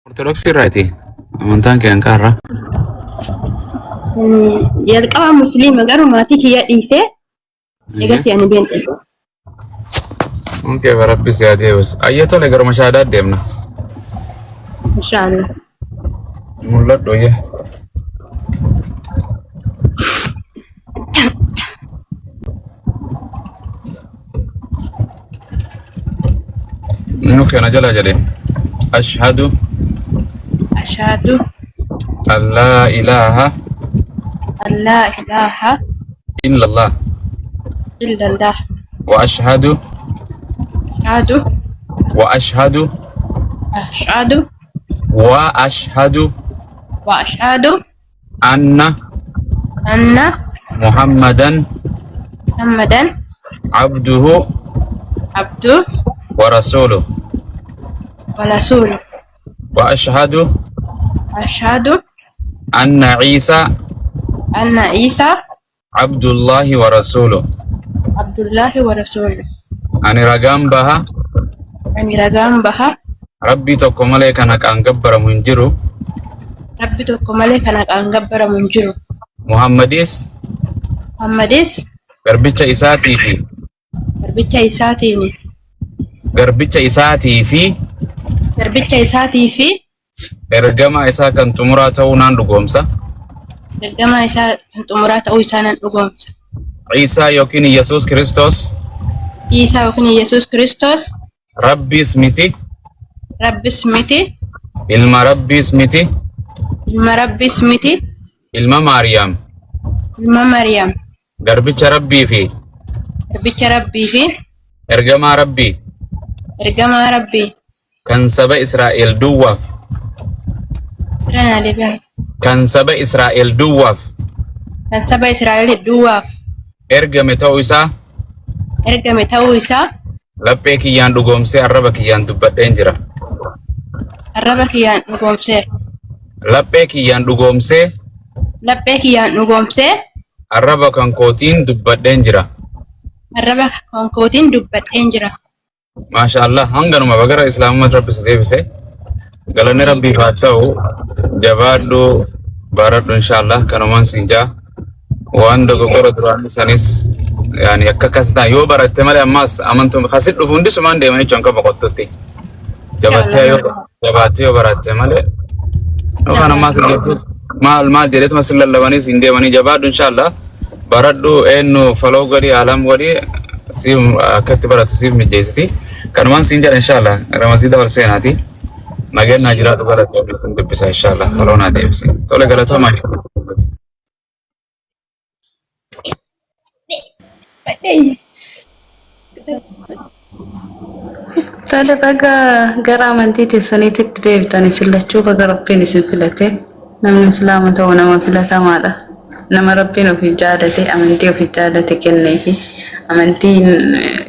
Ortodoksii irraati. Amantaan kee hanqaarraa. Jalqaba musliima garuu maatii kiyya dhiisee egasii ani beenxe. Onkee barabbi si haa deebisu. Ayyee tole garuma shaadaa deemna. Inshaallah. Mul'adhu ayyee. Nu kana jala jedhe. Ashhadu Ashhadu an laa ilaaha an laa ilaaha illallah illallah. wa ashhadu Ashhadu wa ashhadu ashhadu wa ashhadu wa ashhadu anna anna Muhammadan Muhammadan abduhu abduhu wa rasuluhu wa rasuluhu. wa ashhadu Ashhadu anna Isa anna Isa abdullahi wa rasuluhu. Abdullahi wa rasuluhu. Ani ragaan baha Ani ragaan baha Rabbii tokko malee kan haqaan gabbaramu hin jiru. Rabbi tokko malee kan haqaan gabbaramu hin jiru. Muhammadis Muhammadis garbicha isaatii fi garbicha isaatiin garbicha isaatii fi garbicha isaatii fi ergamaa isaa kan xumuraa ta'uu naan dhugoomsa. ergamaa isaa kan xumuraa ta'uu isaa nan dhugoomsa. Ciisaa yookiin Yesuus Kiristoos Iisaa yookiin Yesuus Kiristoos Rabbiis miti, Rabbis miti, ilma Rabbiis miti, ilma Rabbis miti, ilma Maariyaam, ilma Maariyaam, garbicha Rabbii fi garbicha Rabbii fi ergamaa Rabbii ergamaa Rabbii. kan saba Israa'el duwwaaf Irra naa deebi'aa. kan saba Israa'el duwwaaf Kan saba Israa'el duwwaaf ergame ta'uu isaa ergame ta'uu isaa laphee kiyyaan dhugoomsee arraba kiyyaan dubbadheen jira. arraba kiyyaan dhugoomseera. Laphee kiyyaan dhugoomsee Laphee kiyyaan dhugoomsee arraba kan kootiin dubbadheen jira. arraba kan kootiin dubbadheen jira. Maasha Allah hanganuma bagara islaamummaa rabbi si deebise. Galanni rabbiif haa ta'u jabaadhu baradhu inshallah kanumaan siin jaa waan dogoggora duraan sanis yaani akka akkas ta'an yoo baratte malee ammaas amantuu kasit dhufu hundi sumaan deema jechuun akka boqottutti. Jabattee yoo jabaattee yoo baratte malee yookaan ammaas maal maal jedheetuma sin lallabanii siin deemanii jabaadhu inshallah baradhu eenyu faloo godhi alam godhi siif akka itti barattu siif mijeessiti kanumaan siin jedha inshallah ramasiida ol seenaati nageen naa jiraadhu galatoo sin dubbisa inshallah faloo naa deebisi tole galatoomaa. Tole baga gara amantii teessaniitti deebitan isin lachuu baga rabbiin isin filate namni islaama ta'u nama filatamaadha. Nama rabbiin ofii jaalate amantii ofii jaalate kenneefi amantiin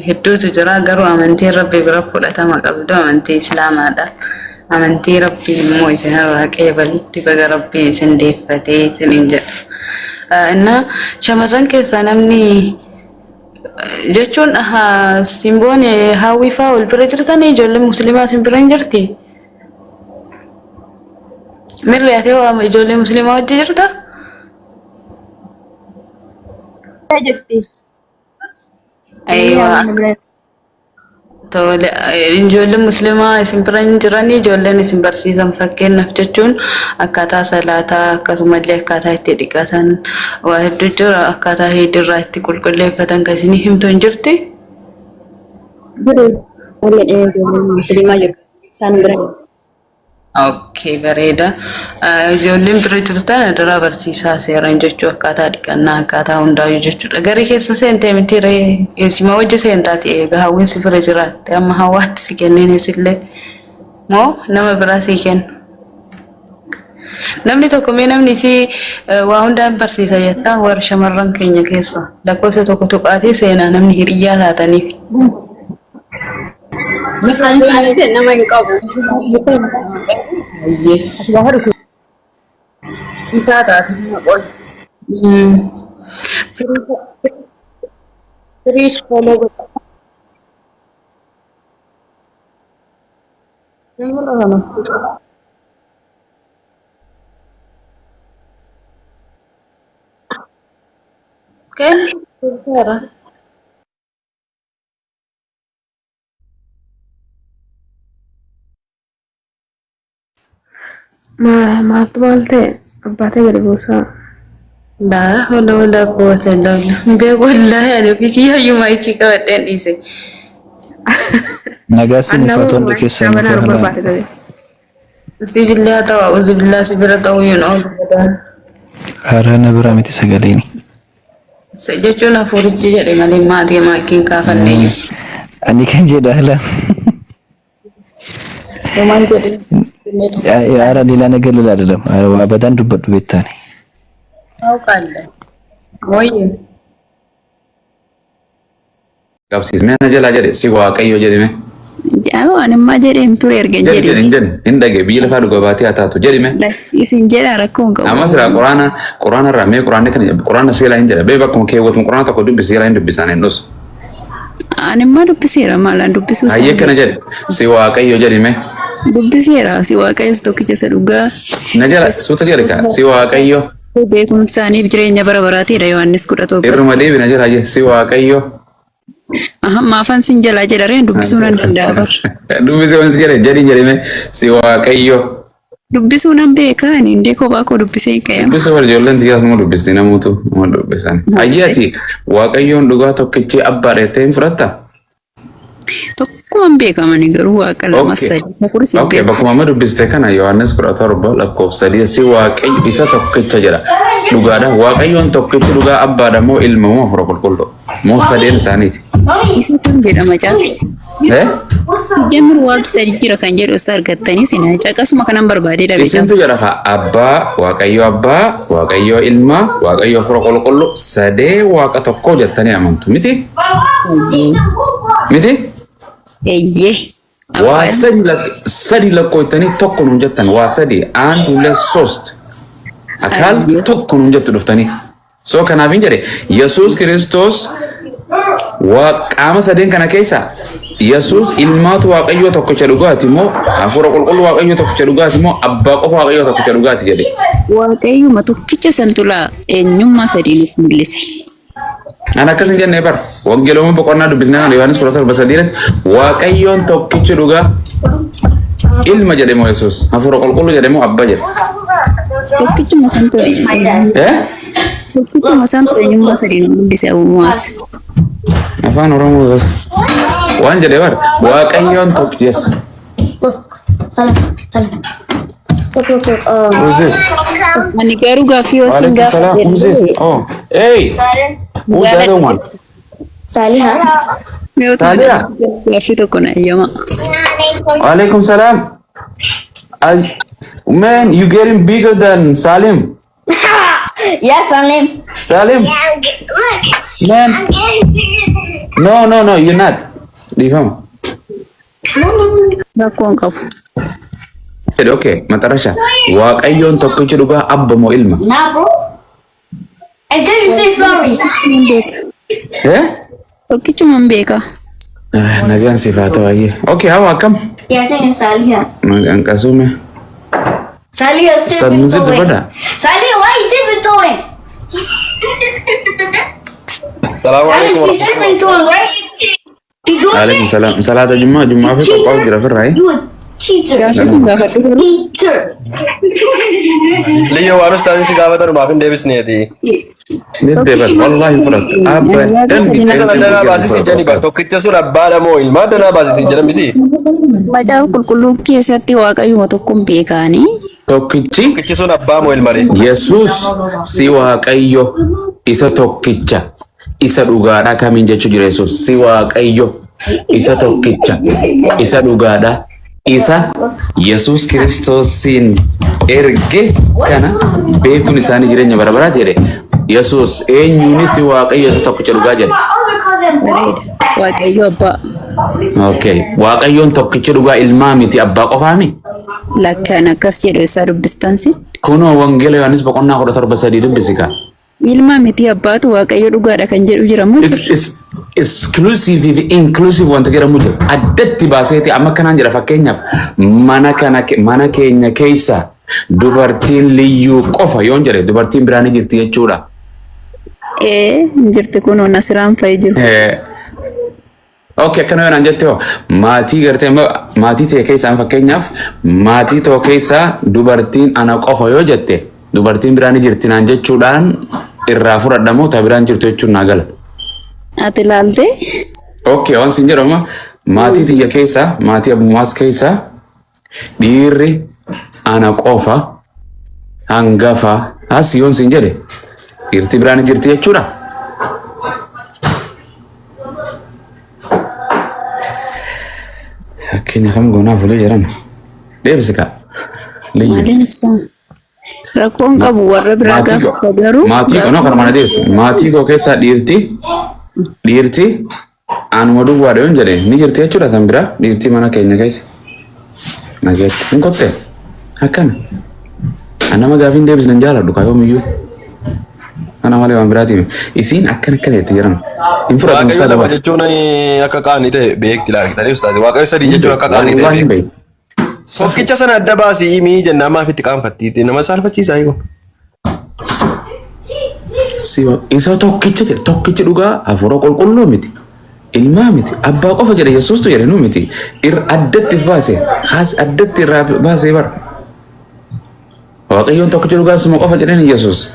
hedduutu jira garuu amantiin rabbi bira fudhatama qabdu amantii islaamaadha. Amantii rabbiin immoo isin irraa qeebalutti baga rabbiin isin deeffatee isiniin jedha. Innaa shamarran keessaa namni jechuun simboon hawwii fa'aa wal bira jirtanii ijoolleen musliimaa isin bira hin jirti? Mirri ati hoo ijoollee musliimaa wajji jirta? Jirti. Aywa. Tole, ijoolleen musliimaa isin bira hin jiranii ijoolleen isin barsiisan fakkeenyaaf jechuun akkaataa salaataa akkasumallee akkaataa itti dhiqatan waa hedduu jira akkaataa hiidirraa itti qulqulleeffatan kan isin himtu hin jirti? Jiru. Ijoolleen musliimaa jiru. Isaan bira. Okay, bareeda. Ijoolleen bira jirtan adaraa barsiisaa seeran jechuu akkaataa dhiqannaa akkaataa hundaayyuu jechuudha. Garee keessa seentee miti ree eessima wajji seentaati egaa hawwiin si bira jiraatte amma hawwaatti si kenneen isillee moo nama biraa si kennu. Namni tokko mee namni isii waa hundaan barsiisa jettaa warra shamarran keenya keessa lakkoofsa tokko tuqaatii seenaa namni hiriyyaa taataniif. Ani nama hin qabu. Ayyee. Isaa taate qoy. Firiis follow godha. Kennu seera. Maaltu maal ta'e abbaa ta'e gadi buusaa. Laa hawla wala quwwata illa billah. Hin beeku wallaahi ani ofii kiyyayyuu maayikii qabadheen dhiise. Nagaa isiniif haa ta'u hundi keessan Nama haala barbaade ta'e. Siifillee haa ta'u a'uuzu billaa si bira ta'uu hin oolu badaan. Haaraa na bira miti sagaleeni. Jechuun hafuurichi jedhe malee maatii maakiin kaafanne iyyuu. Ani kan jedhu haala Homaan jedhe illee tokko haara ሌላ ነገር ልል አይደለም። አበዳን dubbadhu beektaani. ታውቃለህ ወይ? Qabsiis mee na jalaa jedhe si Waaqayyo jedhe mee. Jaaba anummaa jedheen ture erga Jedhi jedhi jedhe. hin jedhe hin dhage biyya lafaa dhuga baatee haa taatu jedhi mee. Isin jedha rakkoo hin qabu. Amma silaa quraana quraana irraa mee quraanni kana quraana seelaa hin jedha bee bakkuma keewwatuma quraana tokko dubbisi seelaa hin dubbisaan hin dhusu. Animmaa dubbiseera maalaan dubbisuu Hayyee kana jedhe si Waaqayyo jedhi mee. Dubbiseera si Waaqayyo tokkicha isa dhugaa. Na jala suuta jedhe kaa si Waaqayyo Beekumsa isaaniif jireenya bara baraatiidha Yohaannis 17. Irruma deebi na jala hayyee si Waaqayyo. Aha maafan sin jalaa jedha reen dubbisuu nan danda'a bar. Dubbisi wanti jedhe jedhi jedhi mee si Waaqayyo. Dubbisuu nan beeka ani indee kophaa koo dubbisee hin qayyama. Dubbisa warra ijoolleen xiyyaas nama dubbisti namuutu nama dubbisan. Hayyee ati Waaqayyoon dhugaa tokkichi abbaadha jettee hin fudhattaa? Tokkuma hin beekamani garuu waaqa lama Okay. sadi afuris hin Okay, beeku. bakkuma amma dubbiste kana Yohaannis 17 lakkoofsa 3 si Waaqayyo isa tokkicha jedha. Dhugaadha. Waaqayyoon tokkichi dhugaa abbaadha moo ilma moo hafuura qulqulluu? Moo sadeen isaaniiti? Isa kan jedhama caafi. Eh? Jemmir waaqi sadi jira kan jedhu isa argattanii sinaa caqasuma kanan barbaadee dhabe caafi. Isintu jedha kaa abbaa, Waaqayyo abbaa, Waaqayyo ilma, Waaqayyo hafuura qulqulluu sadee waaqa tokko jettanii amantu miti? Miti? Eeyyee. Waa Abbaa sadi lakkoftanii tokko nuun jettan waa sadi አንድ ሁለት ሶስት አካል tokko nuun jettu dhuftanii. So kanaaf hin jedhe Yesuus Kiristoos waa qaama sadeen kana keessa Yesuus ilmaatu Waaqayyoo tokkicha dhugaati moo hafuura qulqulluu Waaqayyoo tokkicha dhugaati moo abbaa qofa Waaqayyoo tokkicha dhugaati jedhe. Waaqayyuma tokkicha santulaa eenyummaa sadii nuuf mul'ise. Ani akkas hin jenne bara wangeelota boqonnaa dubbisnee kana Yohaannis 17:3 irratti Waaqayyoon tokkichi dhugaa ilma jedhe moo Yesuus hafuura qulqulluu jedhe moo abbaa jedhe. Tokkichuma santu Eh? tokkichuma santu eenyummaa sadii nuuf mul'ise uumaas. Afaan Oromoo bas. Waan jedhe bara Waaqayyoon tokko yes. Who's this? Ani garuu gaaffii yoo sin Waalaikum salam. Who's this? gaafadhe Oh, hey. Who's the other one? Saliha. mi'oota Taaliyaa. gaaffii tokko na eeyyama. Waalaikum salam. Man, you getting bigger than Salim. Yes, Salim. Salim. Man. No, no, no, you're not. Dhiifama. Rakkoo hin qabu. Jedhe okay, maxarasha. Waaqayyoon tokkichi dhugaa abba moo ilma? Nah, bro. I didn't say sorry. Eh? Tokkichuma hin beeka. Ah, nagaan siif haa ta'u ayyee. Okay, hawa akkam? Yeah, I think it's Saliha. Nagaan qasuume. Saliha is Ustaad Munzir tiptoeing. dubbadha. Saliha, why are you tiptoeing? Salaamu alaikum Saliha, she's warahmatullahi. tiptoeing, right? She doing Waalaikum it? salam. Salaata jummaa jummaa fi qophaa'u jira ofirraa. You a cheater. Gaaffii kun gaafadhu garuu Cheater. Liyya waan ustaaziin si gaafatan maaf hin deebisneeti. Deddeeban wallahi fudhatta. Abadan Tokkicha sana danaa baasisii jedhani ba tokkicha sun abbaadha moo ilmaa danaa baasisii jedhan miti. Macaafa qulqulluu keessatti waaqayyuma tokkoon beekaanii Tokkichi Tokkichi sun abbaa moo ilma ree? Yesuus si Waaqayyo isa tokkicha isa dhugaadha kamiin jechuu jira Yesuus si Waaqayyo isa tokkicha isa dhugaadha isa Yesuus Kiristoosiin erge kana beekuun isaanii jireenya bara baraati jedhe Yesuus eenyuuni si Waaqayyo isa tokkicha dhugaa jedhe. Other cousin, bro. bareeda. Waaqayyo abbaa Okay. Waaqayyoon tokkichi dhugaa ilmaa miti abbaa qofaami. lakkaan akkas jedhu isaa dubbistansi. Kunoo wangeela Yohaannis boqonnaa 17:3 dubbisi kaa. Ilma miti abbaatu waaqayyo dhugaadha kan jedhu jira moo jira? Exclusive fi inclusive wanta jedhamu jira. Addatti baaseeti amma kanaan jedha fakkeenyaaf mana kana mana keenya keessa dubartiin liyyuu qofa yoon jedhe dubartiin biraa ni jirti jechuudha. Ee hin jirti kunoo Nasiraan fa'i jiru. Okay, akkana yoo naan jette hoo maatii gartee amma maatii ta'e keessaa fakkeenyaaf maatii tokko keessaa dubartiin ana qofa yoo jette, dubartiin biraan ni jirti naan jechuudhaan irraa fudhadha moo ta biraan jirtu jechuun naa gala? Ati ilaaltee? Okay, waan sin jedhamu maatii tiyya keessaa, maatii abbumaas keessaa dhiirri ana qofa hangafa as yoon sin jedhe, dhiirti biraan ni jirti jechuudha. Fakkeenya kam goonaaf ulee jedhan. Deebisi kaa. Liyyu. Maaliin ibsaa? Rakkoon qabu warra biraa Maatii gaafa koo garuu maatii koo no kana mana deebisi. Maatii koo keessaa dhiirti anuma duwwaadha yoon jedhe, ni jirti jechuudha tan biraa dhiirti mana keenya keessa. Nageetti. Hin kottee? Akkami? An nama gaafii hin deebisne hin jaaladhu kaa yoomiyyuu. Kana malee waan biraatii miti. Isiin akkana akkana jetti jedhama. Hin fudhatu Waaqayyo ustaaza lama bara. jechuun akka qaanii ta'e beekti laala. Ustaazi Waaqayyo sadii jechuun akka qaanii ta'e Wallaahi hin beekti. beektu. Tokkicha sana adda baasii himii jennaan maaf itti qaanfattiiti nama saalfachiisaa hiiku. Isa tokkicha jedhe, tokkichi dhugaa hafuura qulqulluu miti. Ilmaa miti. Abbaa qofa jedhe, Yesuustu jedhe, nu miti. Addatti if baase. Haas addatti irraa baasee bara. Waaqayyoon tokkicha dhugaa suma qofa jedheen Yesuus.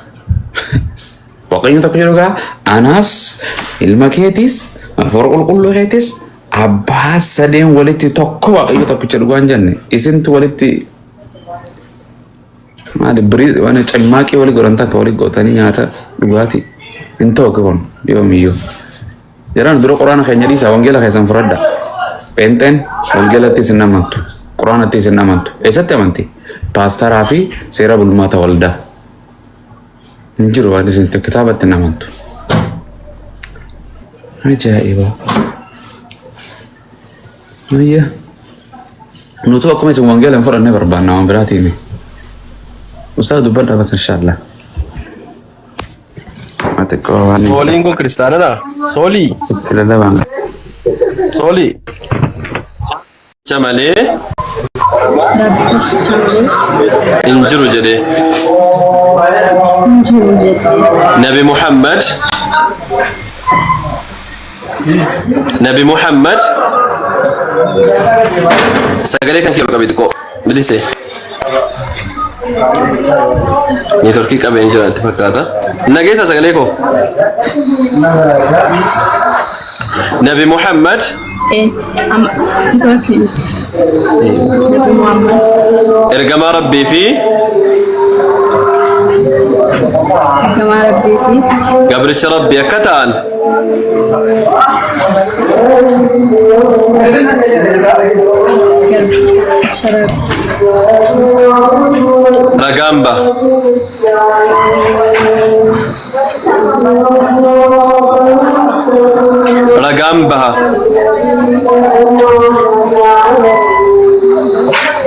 Waaqayyoon tokkicha dhugaa anaas, ilma keetis, hafuura qulqulluu keetis, abbaa sadeen walitti tokko Waaqayyo tokkicha dhugaa hin jenne. Isintu walitti maali birii waan cimmaaqii wali godhan takka wali gootanii nyaata dhugaatii hin ta'u kun yoomiyyuu. Jedhan dura quraana keenya dhiisaa, wangeela keessan fudhadha. Pheenxeen wangeelatti isin amantu. Quraanatti isin amantu. Eessatti amanti? Paastaraa fi seera bulmaata waldaa. Hin jiru waan isin kitaabatti hin amantu. Ajaa'iba. Ayya. Nutu akkuma isin wangeela hin fudhanne barbaanna, waan biraatiin. Ustaaz, dubbadha bas inshaallah. Xiqqoo waan Sooliin kun kiristaanadha. Soolii. itti lallabaan. Soolii. Cha malee hin jiru jedhee. Nabi Muhammad. Nabi Muhammad. Sagalee kan kee ol qabi xiqqoo. Bilise. Neetworkii qabeen jira itti fakkaata. Nageessa sagalee koo. Nabi Muhammad Nabi Muhammad ergamaa Rabbii fi ergamaa Rabbii fi gabricha Rabbii akka ta'an garbicha Rabbii ragaan baha. Ragaan baha.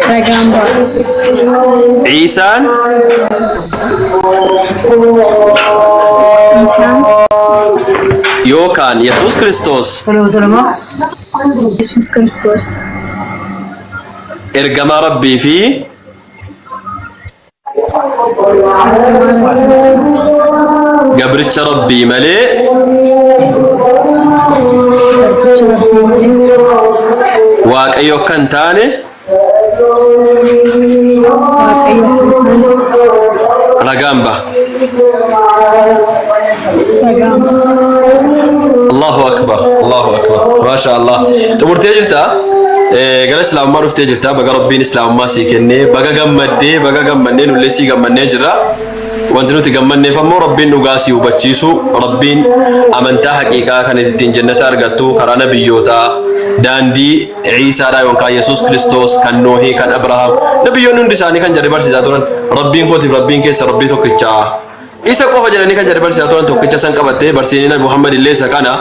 Ragaan baha. Ciisaan Isaan yookaan Yesuus Kiristoos Yesuus Kiristoos ergamaa Rabbii fi gabricha Rabbii malee garbicha Rabbii malee Waaqayyo akka hin taane Waaqayyo akka hin taane ragaan baha. Ragaan baha. Allahu akbar, Allahu akbar. Maasha Allah. Xumurtee jirtaa? Gara Islaamummaa dhuftee jirtaa. Baga Rabbiin Islaamummaa sii kennee, baga gammaddee, baga gammannee, nullee sii gammannee jirra. Wanti nuti gammanneef ammoo Rabbiin dhugaa sii hubachiisu, Rabbiin amantaa haqiiqaa kan ittiin jannata argattu karaa nabiyyootaa, daandii Ciisaadhaa yookaan Yesuus Kiristoos, kan Noohii, kan Abrahaam, nabiyyoonni hundi isaanii kan jedhe barsiisaa turan, Rabbiin kootiif Rabbiin keessa Rabbii tokkichaa. Isa qofa jedhanii kan jedhe barsiisaa turan, tokkicha san qabattee barsiisni Nabi Muhammad illee isa kana.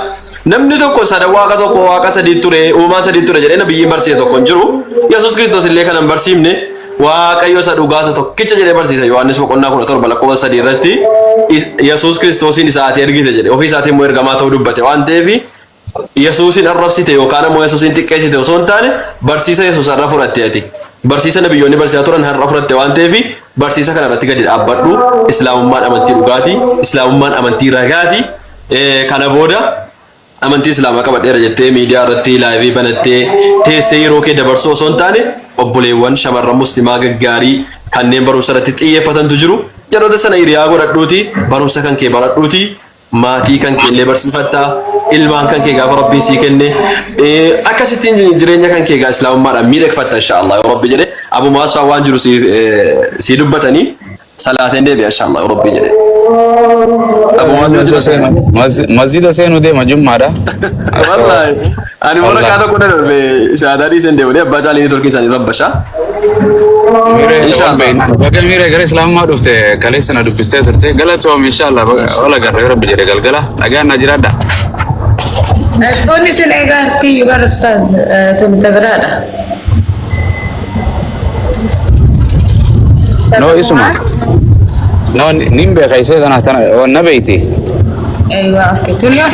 Namni tokko sada waaqa tokko, waaqa sadii ture, uumaa sadii ture jedhee nabiyyiin barsiise tokko hin jiru. Yesuus Kiristoos illee kana hin barsiifne. Waaqayyo isa dhugaa isa tokkicha jedhee barsiisa. Yohaannis boqonnaa 17 lakkoofsa 3 irratti Yesuus Kiristoosiin isa ati ergite jedhe. Ofii isaatii immoo ergamaa ta'uu dubbate waan ta'eef, Yesuusin arrabsite yookaan ammoo Yesuusin xiqqeessite osoo hin taane, barsiisa Yesuus irra fudhatte ati. Barsiisa nabiyyoonni barsiisaa turan har'a fudhatte waan ta'eef barsiisa kana irratti gadi dhaabbadhu. Islaamummaan amantii dhugaati. Islaamummaan amantii ragaati. Kana booda amantii Islaamaa qabadheera jettee miidiyaa irratti live banattee teessee yeroo kee dabarsuu osoo hin taane obboleewwan shamarran muslimaa gaggaarii kanneen barumsa irratti xiyyeeffatantu jiru. Jaroota sana hiriyaa godhadhuuti barumsa kan kee baradhuuti maatii kan kee illee barsiifatta ilmaan kan kee gaafa rabbiin sii kenne akkasittiin jireenya kan kee gaa islaamummaadhaan miidhagfatta inshaallah yoo rabbi jedhe abumaa isaa waan jiru sii dubbatanii salaateen deebi'a inshaallah yoo rabbi jedhe. Abumaa Masjida seenuu deema jummaadha. Wallahi ani warra kaa tokko darbe shaadaa dhiiseen deemanii abbaa caalii turkii isaanii rabbashaa. Inshallah. Baga miira gara islaamummaa dhufte kaleessa na dubbistee turte galatoom inshallah wala garra rabbi jedhe galgala nagaan na jiraadha. Tonni sun egaa artii bara ustaaz tuni biraadha. No isuma. No nin beeka isee tana tana na beeyti. Eeyyuu okay. Tuni yoo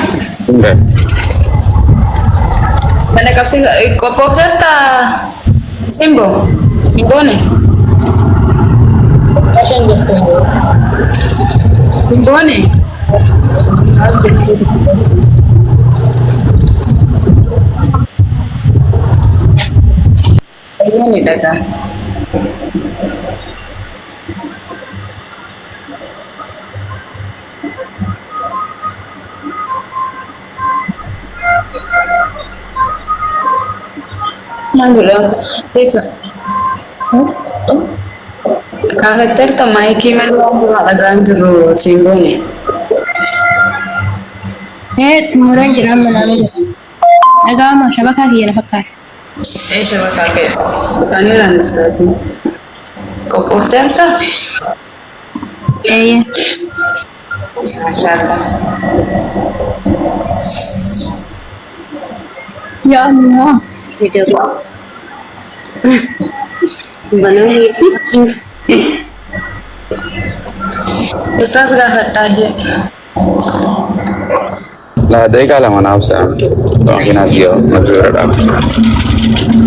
Nin beeka. mana qabsee qophoofteerta Simbo Simboone. Simboone. Eeyyuu ni dhagaa. Maal godhaa? Beektu. Kaafatteerta maayikii malee waan biraa dhagaan jiru Simboone. Ee xumuraan jira amma naannoo jira. Dhaga'ama shabakaa kiyya na fakkaata. Ee shabakaa kee. Aneeraan istaati. Qophoofteerta? Eeyyee. Maashaallah. Yaa Allah. Ustaas gaafadhaa ishee. La daqiiqaa 2 naaf sa'a. Makiinaa kiyya mata bira dhaabba.